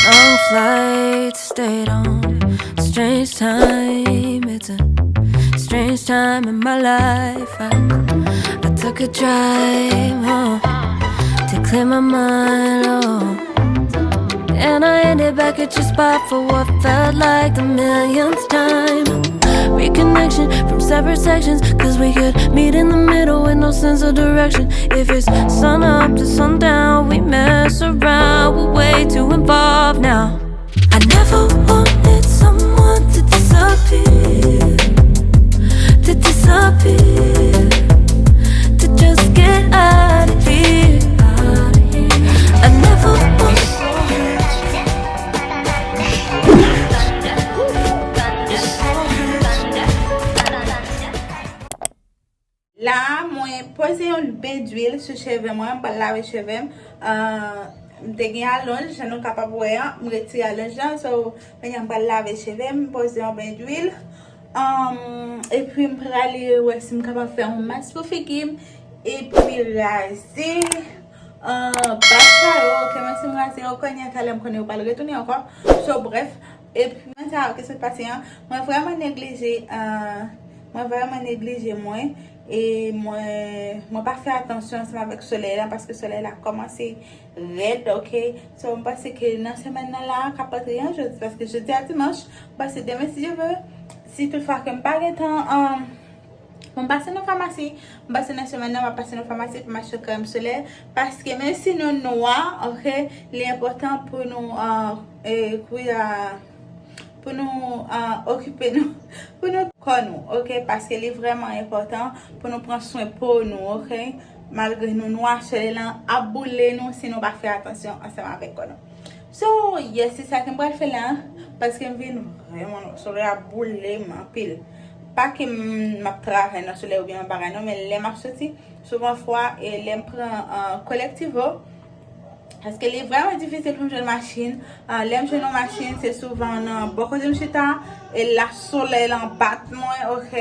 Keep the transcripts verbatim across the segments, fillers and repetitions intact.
Long flight, stayed on strange time. It's a strange time in my life. I, I took a drive home to clear my mind. Oh. And I ended back at your spot for what felt like the millionth time. Reconnection from separate sections, 'cause we could meet in the middle with no sense of direction. If it's sun up to sundown, we mess around. We're way too involved now. I never wanted someone to disappear, to disappear, to just get out of here. I never want La, mwen poze yon ben dwil sou cheve mwen, m pral lave cheve m. Ah, m te gen alonj, jan nou kapab wè an, m retire alonj lan, so, kounye a m pral lave cheve m, m poze yon ben dwil. Ahn, epi m prale wè si m kapab fè yon mas pou figi m, epi raze, ahn, bab sa yo, ok, menm si m raze yo, kounye a talè m konnen yo pral retounen ankò. So, bref, epi mwen sa yo ki sot pase an, mwen vrèman neglije, ahn, mwen vrèman neglije mwen, e mwen, mwen pa fè atansyon ansanm avèk solèy la, paske solèy la kòmanse rèd, ok? So, m panse ke nan semèn nan la, k ap antre an jodi, paske jodi a dimanch, m panse demen, si Dye vle, si toutfwa ke m pa gentan, um, pou m pase nan famasi, m panse nan semèn nan, m ap pase nan famasi pou m achte krèm solèy, paske menm si nou nwa, ok, li enpòtan pou nou, uh, e, kwi a, pou nou, ah, okipe nou, pou nou kò nou, ok? Paske li vrèman enpòtan pou nou pran swen po nou, ok? Malgre nou nwa, solèy lan ap boule nou si nou pa fè atansyon ansanm avèk kò nou. So, yes, se sa ke m pral fè la, paske m vin vrèman nwa. Solèy ap boule m anpil. Pa ke m, m ap travay nan solèy oubyen yon bagay non, men lè m ap soti, souvan fwa, e lè m pran, ah, kolektivo, paske li vrèman difisil pou m jwenn machin. Ah, lè m jwenn yon machin, se souvan nan bò kote m chita, e la solèy lan bat mwen, ok?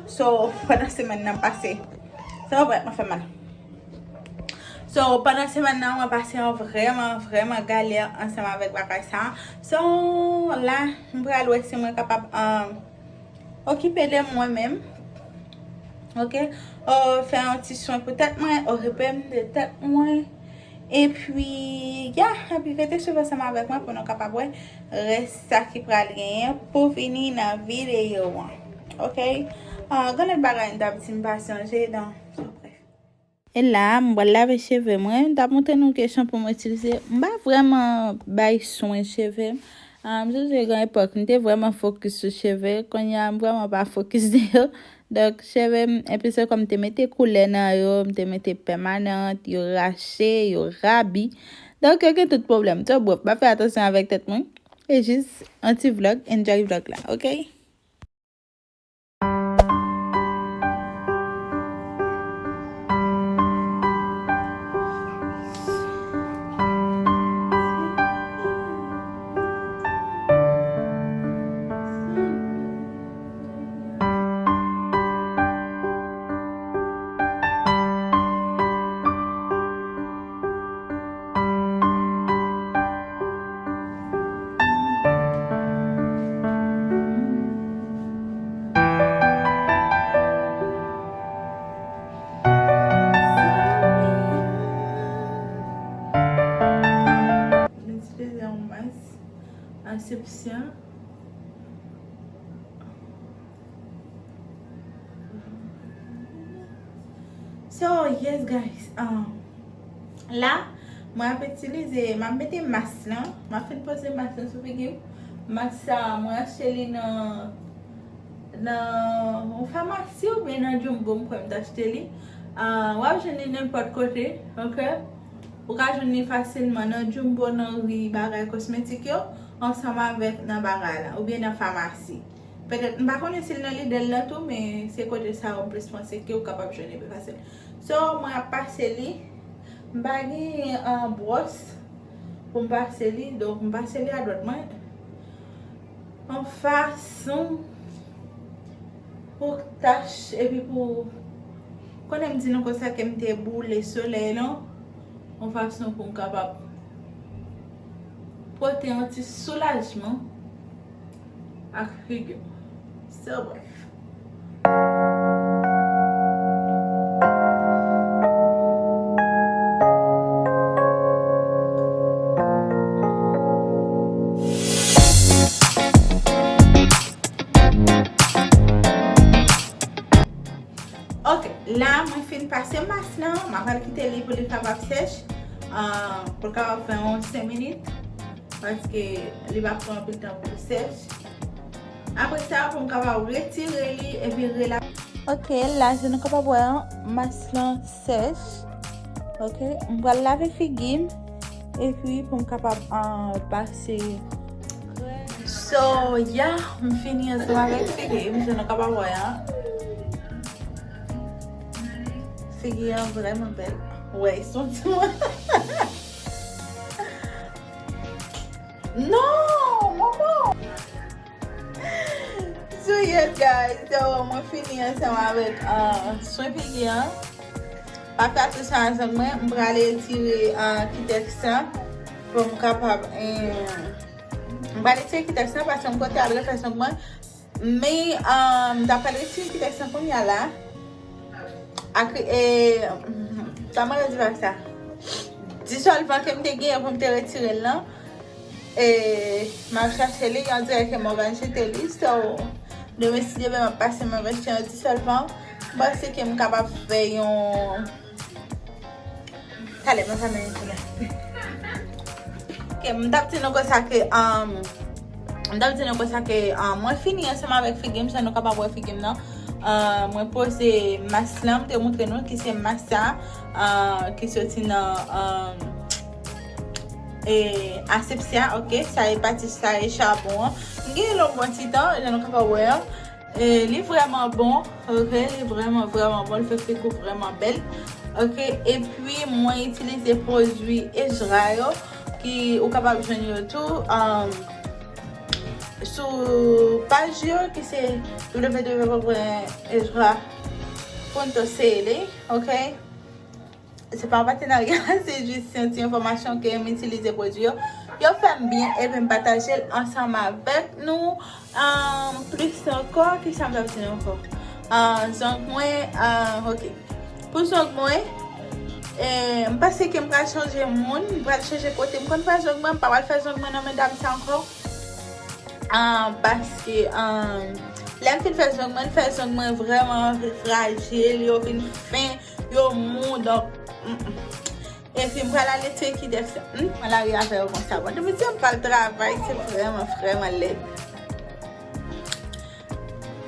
So, pandan semèn nan pase. So, brèf, mwen fè mal. So, pandan semèn nan, mwen pase yon vrèman, vrèman galè ansanm avèk bagay sa. So, la, m pral wè si mwen kapab, um, okipe de mwen menm. Ok? O, fè yon ti swen pou tèt mwen, okipe m de tèt mwen. Epi, ya, epi rete swiv ansanm avèk mwen pou nou kapab wè rès sa ki pral genyen pou vini nan videyo an. Ok? Ah, gen lòt bagay m t ap di m pa sonje, donk, so, brèf. E la, m pral lave cheve mwen. M t ap montre nou ke chanpou m itilize. M pa vrèman bay swen cheve m. Ah, m sonje gen epòk, m te vrèman fokis sou cheve. Kounye a, m vrèman pa fokis de yo. Donk, cheve m, epi se kòm m te mete koulè nan yo, m te mete pèmanant, yo rache, yo rabi. Donk, yo gen tout pwoblèm. So, brèf, m ap fè atansyon avèk tèt mwen. E jis, yon ti vlog, enjoy vlog la, ok? Mwen itilize yon mas asepsyan. So, yes, guys. Um, la, mwen ap itilize, m ap mete mas lan. M ap fin poze mas lan sou figi m. Mas sa, mwen achte li nan, nan yon famasi oubyen nan Jumbo, m kwè m t achte li. Ah, w ap jwenn li nenpòt kote, ok? Ou ka jwenn li fasilman nan Jumbo, nan ri bagay kosmetik yo, ansanm avèk nan bagay la, oubyen nan famasi. Petèt, m pa konnen si l nan Lidl la tou, men se kote sa yo m plis panse ke ou kapab jwenn li pi fasil. So, mwen ap pase li. M pa gen, ah, bwòs pou m pase li, donk m pase li a dwèt mwen. Yon fason pou tach, epi pou, konnen m di nou konsa ke m te boule solèy lan, yon fason pou m kapab pote yon ti soulajman ak figi m. So, bref. Ok, la mwen fin pase mas lan, m ap al kite li pou li kapab sèch, ah, pou l kapab fè yon senk minit, paske li p ap pran anpil tan pou l sèch. Apre sa, pou m kapab retire li epi rela. Ok, la, jan nou kapab wè an, mas lan sèch. Ok, m pral lave figi m, epi pou m kapab, ah, pase. So, yeah, m fini ansanm avèk figi m, jan nou kapab wè an. Figi an vrèman bèl. Wè, son ti mwen. Non, manman! So, yes, guys. So, mwen fini ansanm avèk, ah, swen figi an. Pa fè atosyon a zong mwen. M prale retire, ah, kitèks lan pou m kapab, eh, m prale retire kitèks lan paske m konte al refè zong mwen. Men, ah, m ta prale retire kitèks lan kounye a la. Ak, eh, sa mwen di pa sa. Disolvan ke m te genyen pou m te retire l lan. E m ap chache li, on dirè ke Morgan jete li. So, demen si Dye vle m ap pase m ap achte yon disolvan. M panse ke m kapab fè yon, talè, m ap fè yon. Ok, m t ap di nou konsa ke, um, m t ap di nou konsa ke, um, mwen fini ansanm avèk figi m, jan nou kapab wè figi m nan. Uh, mwen poze mas lan, m te montre nou ki se mas sa, uh, ki soti nan, um, e asepsya, ok, sa e pati, sa e chabon an. M gen l yon bon ti tan, jan nou kapab wè an. E li vrèman bon, ok, li vrèman, vrèman bon, li fè figi w vrèman bèl. Ok, epi mwen itilize pwodui Ejra yo, ki ou kapab jwenn yo tou, um, sou paj yo, ki se w w w pwen ejra pwen co, ok. Se pa yon patenarya, se jis yon ti enfòmasyon ke m itilize pwodui yo. Yo fè m byen epi m pataje l ansanm avèk nou. Ahn, plis ankò, kisa m t ap di nou ankò? Ahn, zong mwen, ahn, ok. Pou zong mwen, eh, m panse ke m pral chanje moun, m pral chanje kote m konn fè zong mwen, m pa pral fè zong mwen nan men dam sa ankò. Ahn, paske, ahn, lè m fin fè zong mwen, fè zong mwen vrèman frajil, yo vin fen, yo mou, donk, mm, mm. Epi m pral ale tcheke dèf sa. Hmm, mwen lari avè yo konsa. Bon, depi di m pral travay, se vrèman, vrèman lèd.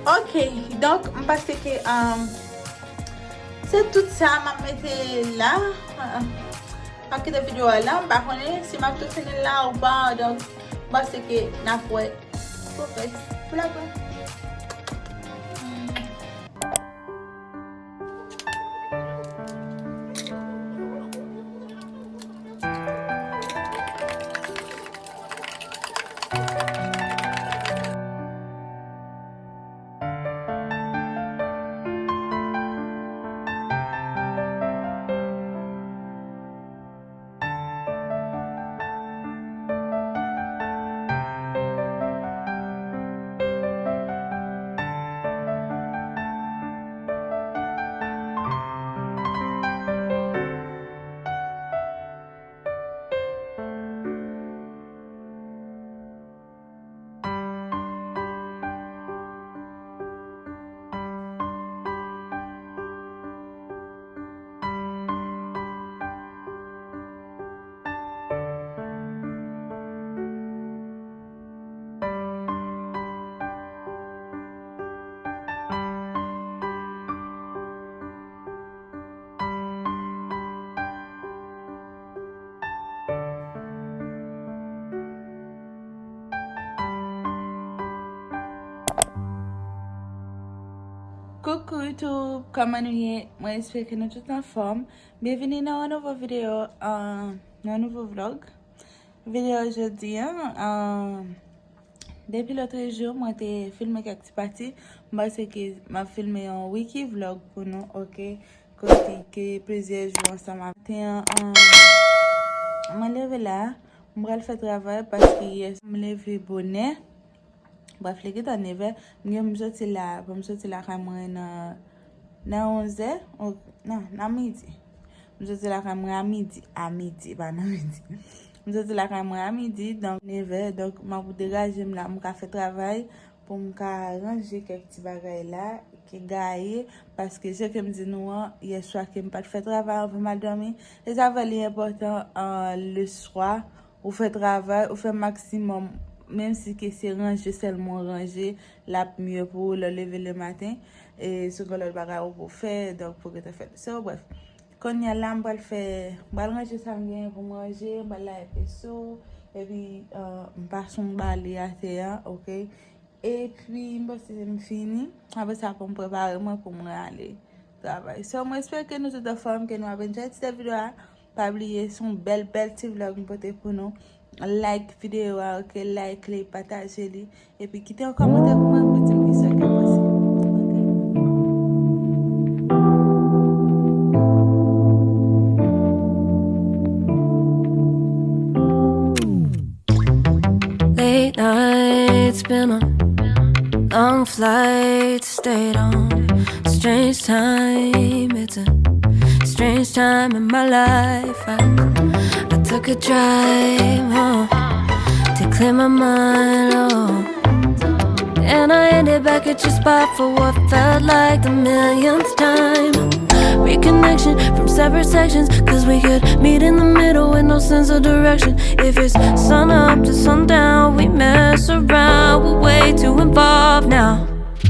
Ok, donk, m panse ke, um, se tout sa m ap mete la. Uh, m ap kite videyo a la. M pa konnen si m ap tou fini l la ou pa. Donk, m panse ke n ap wè pou rès vlòg la. Coucou YouTube, kòman nou ye? Mwen espere ke nou tout anfòm. Byenvini nan yon nouvo videyo, euh, nan yon nouvo vlòg. Videyo jodi a, euh, depi lòt jou, mwen te filme kèk ti pati. M panse ke m ap filme yon wiki vlòg pou nou, ok? Kote ke plizyè jou ansanm avèk. Maten an, euh, mwen leve la, M pral fè travay paske yè m leve bonè. Bref, li gentan nevè. M gen m soti la, bon, m soti lakay mwen nan nan onzè, nan, nan midi. M soti lakay mwen a midi, a midi, pa nan midi. M soti lakay mwen a midi, donk nevè, donk m ap degaje m la, m ka fè travay pou m ka ranje kèk ti bagay la ki gaye, paske jan ke m di nou an, yè swa ke m pa t fè travay anvan m al dòmi, e sa fè li enpòtan, an, le swa, ou fè travay, ou fè maksimòm, menm si ke se ranje sèlman w ranje, l ap mye pou ou lè w leve le maten, e si w gen lòt bagay ou pou fè, donk pou gentan fè. So, bref, kounye a la, m pral fè, m pral ranje sa m genyen pou m ranje, m pral lave peso, epi, euh, m pase yon bale atè a, oke? Epi, m panse m fini. Apre sa, pou m prepare mwen pou mwen ale travay. So, mwen espere ke nou tout anfòm, ke nou ap enjoy ti tèt videyo a. Pa bliye, se yon bèl, bèl ti vlog m pote pou nou. Like videyo a, oke? Like li, pataje li. Epi kite yon kòmantè pou mwen pou di m kisa ke w panse. Oke? Late nights, been a long flight, stayed on. Strange time, it's a strange time in my life. I, I took a drive home to clear my mind, oh. And I ended back at your spot for what felt like the millionth time. Reconnection from separate sections, cause we could meet in the middle with no sense of direction. If it's sun up to sundown, we mess around. We're way too involved now.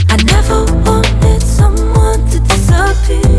I never wanted someone to disappear.